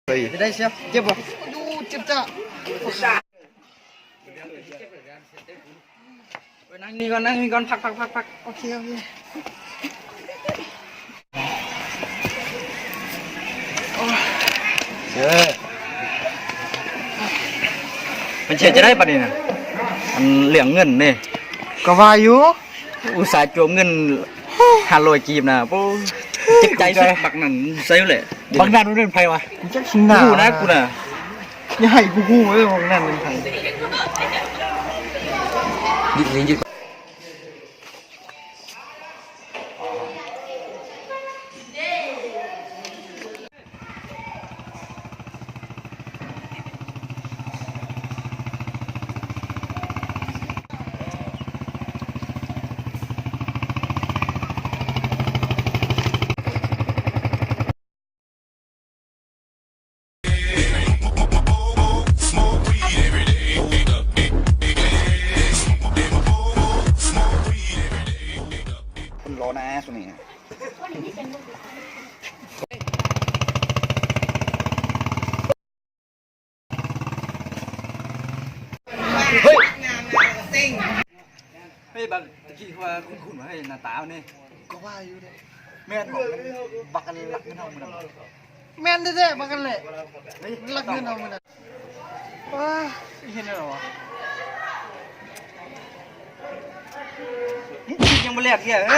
ເອີຍ ເປັນໄດ້ຊຽວ ເຈັບບໍ່? ໂອ້ ເຈັບຈ້າ. ເອີ ນັ່ງນີ້ກ່ອນ ນັ່ງນີ້ກ່ອນ ພັກໆໆໆ. ໂອເຄ ໂອເຄ. ເອີ ມັນຊິເຮັດຈັ່ງໃດບັດນີ້ນະ? ອັນເລື່ອງເງິນເດ້ ກໍວ່າຢູ່ ອຸດສ່າຈວມເງິນຫ້າຮ້ອຍກີບນະ. ໂອ້ ເຈັບໃຈສຸດ ບັກນັ້ນໃສແຫຼະ. ບັກນັ້ນມັນເປັນໃຜວະ? ຈັກຊິນະ ຮູ້ນະ ກູນະ. ຢ່າໃຫ້ກູຮູ້ເດີ້ ວ່ານັ້ນເປັນໃຜ. ຢຸດນີ້ ຢຸດ. ມັນລໍໜ້າຊຸມນີ້ນະ. ເຮີ້ຍ ເຮີ້ຍ ບັກຕະກີ້ວ່າຄຸ້ນໆວ່າ ເຮີ້ຍ ໜ້າຕາມັນນີ້ ກໍວ່າຢູ່ເດ້. ແມ່ນບໍ່? ບັກອັນລັກເງິນເຮົາມື້ນັ້ນ. ແມ່ນແທ້ໆ ບັກນັ້ນແຫຼະ ເຮີ້ຍ ລັກເງິນເຮົາມື້ນັ້ນ. ວ້າ ເຫັນແລ້ວຫວາ ຍັງບໍ່ແລກເທື່ອ. ເອີ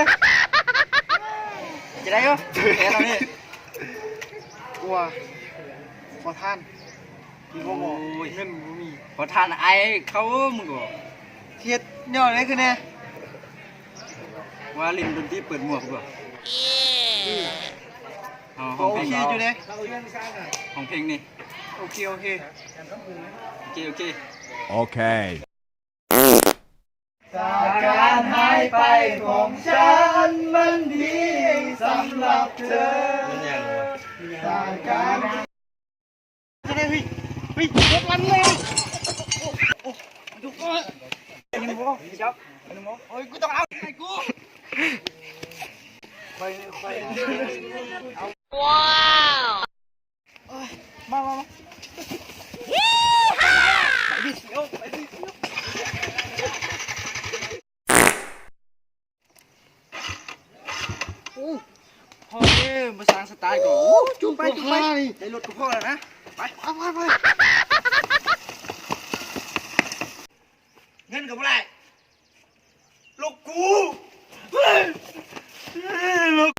ຈະໄດ້ບໍ່? ແຜນເຮົານີ້ ກວ່າ ຂໍທານ. ໂອ້ຍ ເງິນບໍ່ມີ ຂໍທານອ້າຍເຂົາ ມຶງກໍເຮັດແນວໃດຄືແນ່ ວ່າຫຼິ້ນດົນຕີເປີດໝວກບໍ່? ເຮົາຮ້ອງເພງ ໂອເຄຢູ່ເດ້ ຮ້ອງເພງນີ້. ໂອເຄ ໂອເຄ ໂອເຄ ໂອເຄ ໂອເຄ. ຈາກການຫາຍໄປຂອງສັນ ມັນດີສຳລັບເທີ. ຈາກການ ເຮີ້ຍ ເຮີ້ຍ ເຮີ້ຍ ເຮັດມັນເລີຍ. ໂອ້ ໂອ້ ເຫັນບໍ່? ເຈົ້າ ເຫັນບໍ່? ໂອ້ຍ ກູຕ້ອງເອົາໃຫ້ກູ. ຄ່ອຍ ຄ່ອຍ ເອົາ ວ້າວ. ໂອ້ຍ ມາ ມາ ມາ ໄປດິ ໄປດິ. ໂອ້ ພໍເດີ ມາສ້າງສະຕາຍກ່ອນ. ໂອ້ ຈູບໄປ ຈູບໄປ ໄດ້ລົດກໍພໍແລ້ວນະ. ໄປ ໄປ ໄປ ໄປ. ເງິນກໍບໍ່ໄດ້. ລູກກູ ເອີ ລູກ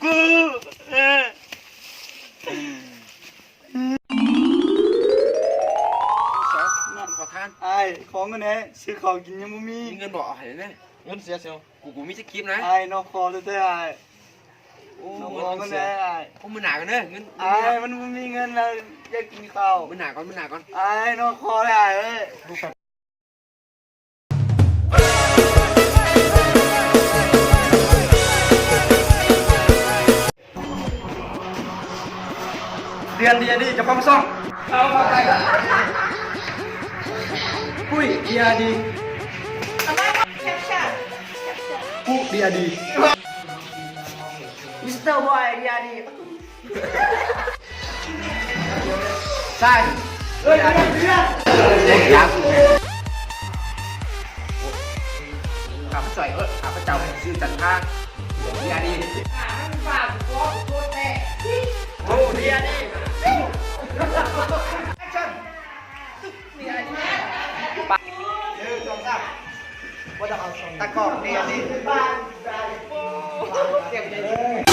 ກູ ເອີ. ສອງ ນັ້ນຂໍທານ ອ້າຍ ຂໍເງິນແດ່ ຊື້ເຂົ້າກິນຍັງບໍ່ມີ. ມີເງິນບໍ່? ເອົາໃຫ້ແດ່. ເງິນເສຍ ເສຍ ກູ ກູມີຈັກກີບນະ? ອ້າຍ ນ້ອງຂໍແທ້ໆ ອ້າຍ. ໂອ້ ນ້ອງຂໍເງິນແດ່ ອ້າຍ. ໂອ້ ມື້ໜ້າກ່ອນເດີ ເງິນ ອ້າຍ ມັນບໍ່ມີເງິນແລ້ວ ຢາກກິນເຂົ້າ. ມື້ໜ້າກ່ອນ ມື້ໜ້າກ່ອນ ອ້າຍ ນ້ອງຂໍແດ່ ອ້າຍເອີຍ. ເດືອນ ດີອາດີ ເຈົ້າຂອງຊ່ອງ ປຸ້ຍ ດີອາດີ ປຸ້ຍ ດີອາດີ ມິສເຕີບອຍ ດີອາດີ. ໃຊ່ ເອີຍ ຢ່າ ຢ່າ ຢ່າ ຂ້າພະເຈົ້າ ເອີ ຂ້າພະເຈົ້າຊື່ຈັນທາ ຢ່າດີ ໂອ້ ຢ່າດີ ແອັກຊັນ ໜຶ່ງ ສອງ ສາມ ບໍ່ຕ້ອງເອົາ ຕາກ້ອງ ຢ່າດີ.